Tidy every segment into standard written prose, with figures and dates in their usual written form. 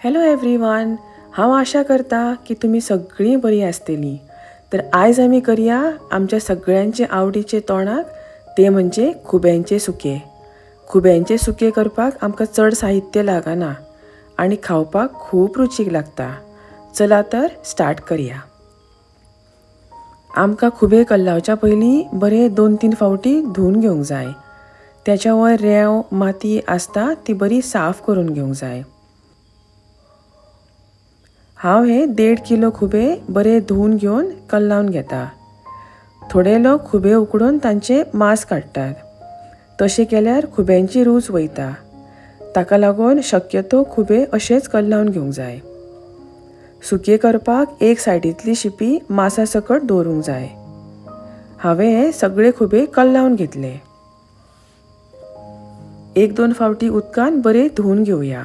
Hello everyone, हांव आशा करता की तुमी सगळीं बरी आसतली। तर आयज आमी करया आमच्या सगळ्यांचे आवडीचे तोणाक, ते म्हणजे खुब्यांचे सुके। खुब्यांचे सुके करपाक आमकां चड साहित्य लागना आनी खावपाक खूब रुचीक लागता। चला तर स्टार्ट करया। आमकां खुबे कल्लावच्या पयलीं बरे 2-3 फावटी धुवन घेवंक जाय। त्याच्या वयर रेंव माती आसता ती बरी साफ करून घेवंक जाय। हांव हे 1.5 किलो खुबे बरे धुवन घेवन कल्लावन घेता। थोडे लोक खुबे उकडून तांचे मांस काडटात, तशें केल्यार खुब्यांची रूच वयता। ताका लागून शक्यतो खुबे अशेच कल्लावन घेवंक जाय। सुके करपाक एक सायडींतली शिपी मांसा सकट दवरूंक जाय। हांवें हे सगळे खुबे कल्लावन घेतले। 1-2 फावटी उदकान बरे धुवन घेवया।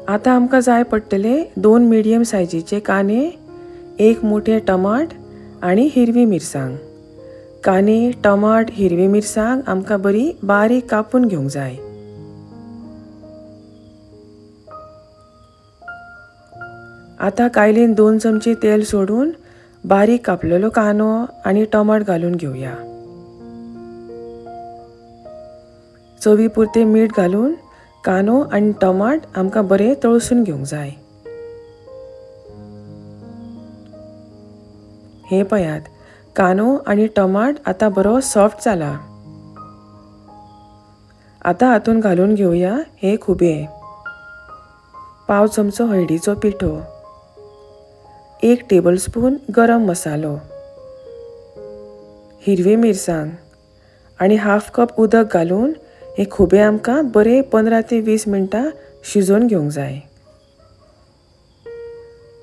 आतां आमकां जाय पडटले 2 मिडियम सायजीचे कांदे, 1 मोठे टमाट आनी हिरवी मिरसांग। कांदे, टमाट, हिरवी मिरसांग आमकां बरी बारीक कापून घेवंक जाय। आतां कायलीन 2 चमचे तेल सोडून बारीक कापलेलो कांदो आनी टमाट घालून घेवया। चवी पुरते मीठ घालून कांदो आनी टमाट आमकां बरे तळसून घेवंक जाय। हे पळयात, कांदो आनी टमाट आतां बरो सॉफ्ट जाला। आतां हातून घालून घेवया हे खुबे, 1/4 चमचो हळदीचो पिठो, 1 टेबलस्पून गरम मसालो, हिरवी मिरसांग आनी 1/2 कप उदक घालून हे खुबे आमकां बरे 15 ते 20 मिनटां शिजोवन घेवंक जाय।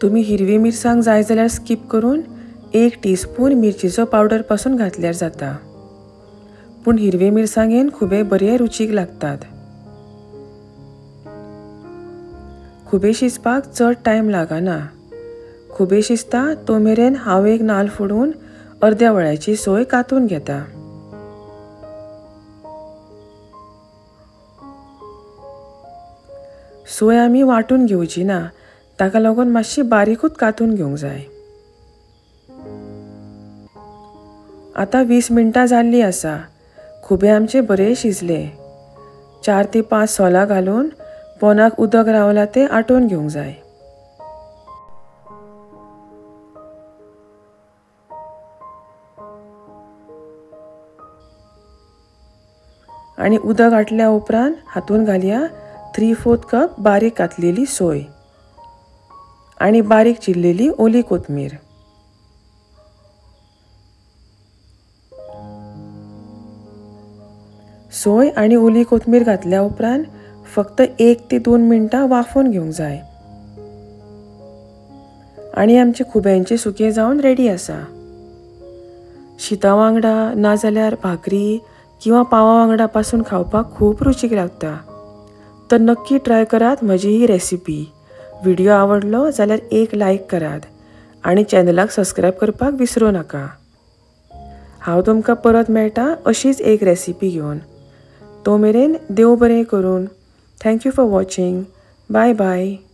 तुमी हिरवी मिरसांग जाय जाल्यार स्कीप करून 1 टीस्पून मिरचेचो पावडर पासून घातल्यार जाता, पूण हिरवे मिरसांगेन खुबे बरे रुचीक लागतात। खुबे शिजपाक चड टायम लागना। खुबे शिजता तो मेरेन हांव एक नाल फोडून अर्द्या वळ्याची सोय कातून घेता। सोय आमी वांटून घेवची ना, ताका लागून मातशी बारीकूच कातून घेवंक जाय। आतां 20 मिनटां जाल्लीं आसा। खुबे आमचे बरे शिजले। 4 ते 5 सोलां घालून पोनाक उदक रावलां तें आटोवन घेवंक जाय। आनी उदक आटल्या उपरांत हातून घालया 3/4 कप बारीक कातलेली सोय आनी बारीक चिरलेली ओली कोथमीर। सोय आनी ओली कोथमीर घातल्या उपरांत फक्त 1 ते 2 मिनटां वाफोवन घेवंक जाय आनी आमचे खुब्यांचे सुके जावन रेडी आसा। शिता वांगडा नाजाल्यार भाकरी किंवा पावा वांगडा पासून खावपाक खूब रुचीक लागता। तर नक्की ट्राय करात म्हजी ही रेसिपी। व्हिडिओ आवडलो जाल्यार 1 लायक करात आनी चॅनलाक सबस्क्रायब करपाक विसरूं नाका। हांव तुमकां परत मेळटा अशीच एक रेसिपी घेवन। तो मेरेन देव बरें करून। Thank you for watching. Bye bye.